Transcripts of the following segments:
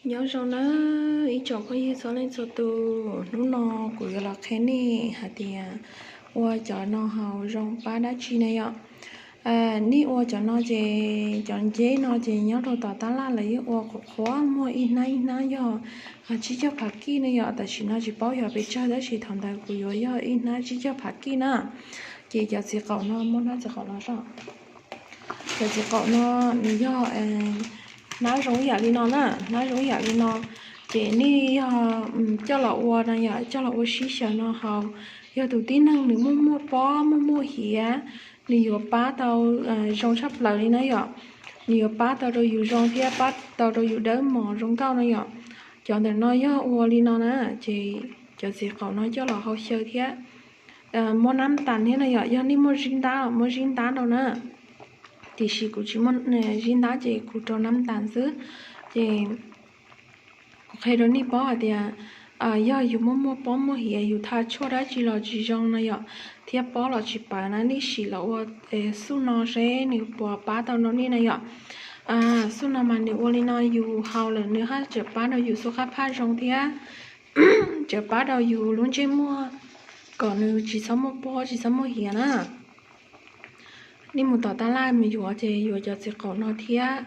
Nyob zoo nawb ib tsoom phooj ywg txhua leej txhua tus, hnub no kuv yuav los qhia nej hais tias ua cov no haus zoo pab dab tsi na yom. Nej ua cov no ces cov nceb no ces nyob rau tom tab laj lawv yeej ua qhuav qhuav muag ib hnab ib hnab yog tsib caug phav kij na yom, tam sim no tsis paub yog pes tsawg tab sis thaum ntawd kuv yuav yog ib hnab tsib caug phav kij na. Ces cov txiv qaum no muab hnab txiv qaum no so. Cov txiv qaum no nws yog hnab zoo ib yam li no na, hnab zoo ib yam li no. Ces nej yog coj los ua no yom, coj los ua sib xyaw no haus. Yog tus tib neeg nws muaj muaj pob muaj muaj hiav, nws yuav pab tau zoo tshaj plaws li na yom. Nws yuav pab tau rau yus zoo thiab pab tau rau yus dawb mos zoo nkauj no yom. Cov ntawm no yog ua li no na, ces cov txiv qaum no coj los hau xyaw thiab muab nab tas thiab no yom. Yog nej muaj zib ntab los muab zib ntab rau na, tiam sis kuv tsis muaj zib ntab ces kuv rau nab tas xwb. Ces kuv qhia rau nej paub hais tias yog yus muaj muaj pob muaj hiav, yus tha tshuaj dab tsi los tsis zoo no yom, thiab pob los tsis pawv na, nej sim los ua xuj no seb nws puas pab tau rau nej na yom. Xuj no mas nws ua li no yus haus lawm nws haj tseem pab rau yus xuj qab phaj zoo thiab tseem pab rau yus lub ntsej muag kom nws tsis txhob muaj pob tsis txhob muaj hiav na. Nej mus tom tab laj mus yuav ces yuav cov txiv qaum no thiab.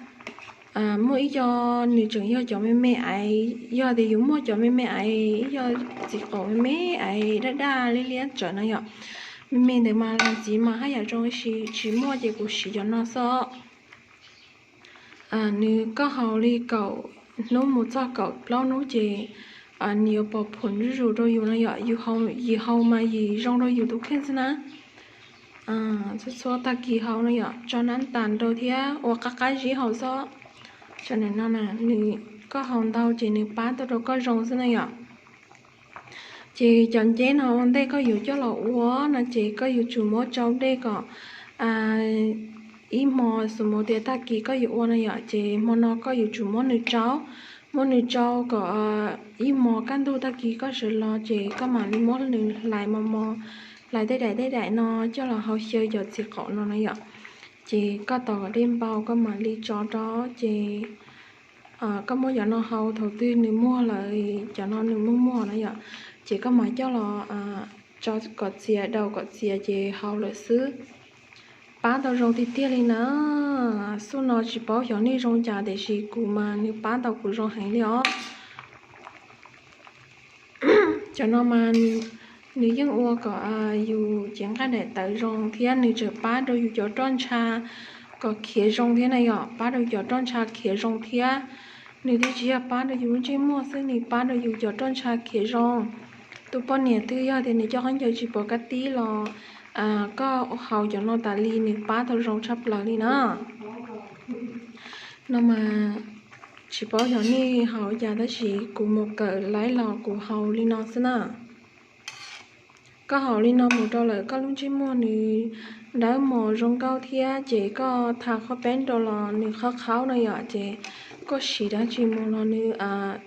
Muaj ib co nws tseem yog cov me me aiv, yog tias yus muaj cov me me aiv, ib co txiv qaum me me aiv daj daj liab liab tsawv no yom. Me me ntawd mas los ntxiv mas haj yam zoo, tsis muaj ces kuv siv cov no xwb. Nws koj haus li kaum hnub mus txog kaum plaub hnub ces nws yuav pom phom zuj zus rau yus no yom. Yim haus mas yim zoo rau yus tus kheej xwb na. Txhua txhua tag kis haus no yom, tso nab tas rau thiab ua qab qab zib haus xwb. Cov no na, nws koj haus ntau ces nws pab tau rau koj zoo xwb na yom. Ces cov nceb no ua ntej koj yuav coj los ua no ces koj yuav tsum muab tsau dej kom ib hmo, xus mus tias tag kis koj yuav ua no yom, ces hmo no koj yuav tsum muab nws tsau, muab nws tsau kom ib hmo kaj ntug tag kis koj sawv los ces koj mam li muab nws hlais mos mos, hlais tej daim tej daim no coj los hau xyaw cov txiv qaum no no yom. Ces koj tos kom dej npau koj mam li tso rau ces koj muab cov no hau thaum twg nws muag lawm, cov no nws muag muag no yom, ces koj mam coj los tso kom txias, daus kom txias ces hau lawm xwb. Pab tau zoo tiag tiag li na. Xuj no tsis paub xyov nej zoo cas tiam sis kuv mas nws pab tau kuv zoo heev li os. Cov no mas nws yeej ua kom yus cev nqaij daim tawv zoo thiab nws tseem pab rau yus cov roj ntsha kom khiav zoo thiab na yom, pab rau yus cov roj ntsha khiav zoo thiab. Nws twb tsis yog pab rau yus lub ntsej muag xwb, nws pab rau yus cov roj ntsha khiav zoo. Tus poj niam twg yog tias nws coj khaub ncaws tsis pom kab tib los koj haus cov no tas li nws pab tau zoo tshaj plaws li na. No mas tsis paub xyov nej haus cas tab sis kuv mus kawm laib los kuv haus li no xwb na. Koj haus li no mus rau lawm koj lub ntsej muag nws dawb mos zoo nkauj thiab ces koj tha qhob peb rau los nws qhov qhaub no yom, ces koj siv dab tsi mus los nws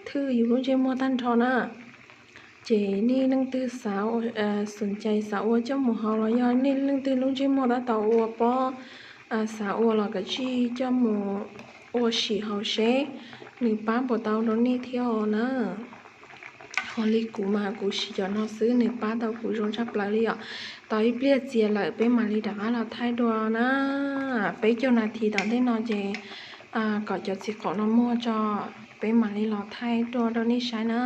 thwj yus lub ntsej muag tag nrho na. Ces nej leej twg xav, xom cai xav ua coj mus haus los yog nej leej twg lub ntsej muag tab tom ua pob, xav ua los kav tsij coj mus ua sim haus seb nws pab puas tau rau nej thiab os na. Ho li kuv mas kuv siv cov no xwb nws pab tau kuv zoo tshaj plaws li yom. Tos ib pliag txias lawm peb mam li rov qab los thaij dua na. Peb caug nas this tom ntej no ces kom cov txiv qaum no muag tso, peb mam li los thaij dua rau nej saib na.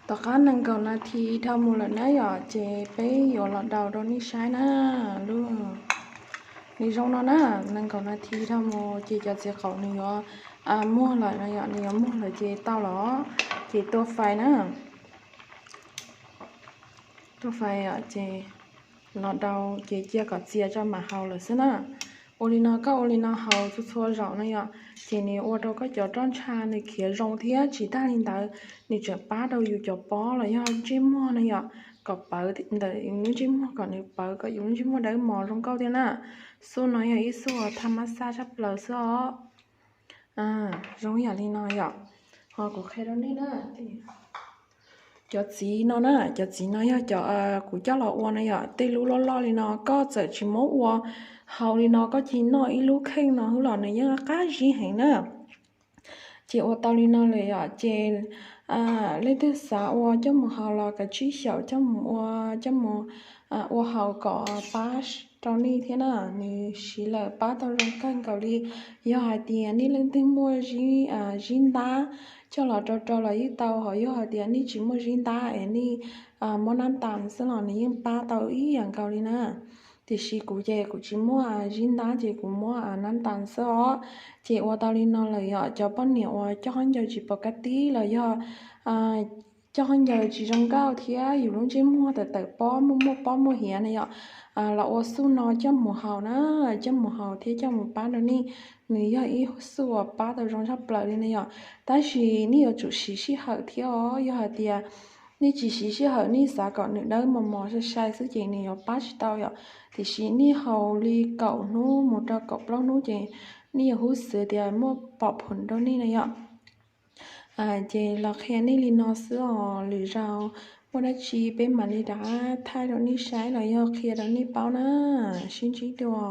Tom qab nees nkaum nas this dhau mus lawm na yom, ces peb yuav los daus rau nej saib na. Nws zoo no na, nees nkaum nas this dhau mus ces cov txiv qaum nws yuav muag lawm no yom, nws yuav muag lawm ces tau los, ces tua fais na. Tua fais ces los daus ces cia kom txias tso mam haus lawm xwb na. Ua li no, koj ua li no haus txhua txhua zaus no yom, ces nws ua rau koj cov roj ntsha nws khiav zoo thiab tsis tag li ntawd, nws tseem pab rau yus cov pob los yog ntsej muag no yom, kom pawv ntawm yus lub ntsej muag, kom nws pawv kom yus lub ntsej muag dawb mos zoo nkauj thiab na. Xuj no yog ib xuj thaj mab xaj tshaj plaws xwb os. Zoo yam li no yom. Ho kuv qhia rau nej na, cov txiv no na, cov txiv no yog cov kuv coj los ua na yom. Tej lub loj loj li no koj txawm tsis muab ua haus li no koj cia li noj ib lub kheej no xwb los nws yeej qab zib heev na. Ces ua tau li no lawm yom, ces leej twg xav ua coj mus haus los kav tsij xyaum coj mus ua, coj mus ua haus kom pab rau nej thiab na. Nws siv lawm pab tau zoo kawg nkaus li. Yog hais tias nej leej twg muaj zib ntab coj los rau rau los yeej tau, ho yog hais tias nej tsis muaj zib ntab es nej muab nab tas xwb los nws yeej pab tau ib yam nkaus li na. Tiam sis kuv ces kuv tsis muaj zib ntab ces kuv muab nab tas xwb os. Ces ua tau li no lawm yom, cov poj niam uas coj khaub ncaws tsis pom kab tib los yog coj khaub ncaws tsis zoo nkauj thiab yus lub ntsej muag tawm tawm pob muaj muaj pob muaj hiav na yom, los ua xuj no coj mus haus na, coj mus haus thiab coj mus pab rau nej. Nws yog ib xuj uas pab tau zoo tshaj plaws li na yom. Tab sis nej yuav tsum siv sij hawm thiab os. Yog hais tias nej tsis siv sij hawm, nej xav kom nws dawb mos mos sai sai xwb ces nws yuav pab tsis tau yom. Tiam sis nej haus li kaum hnub mus rau kaum plaub hnub ces nej yuav hub xwv tias muaj pom phoom rau nej na yom. Ces los qhia nej li no xwb os, lwm zaus muaj dab tsi peb mam li rov thaij rau nej saib los yog qhia rau nej paub na. Sib ntsib dua.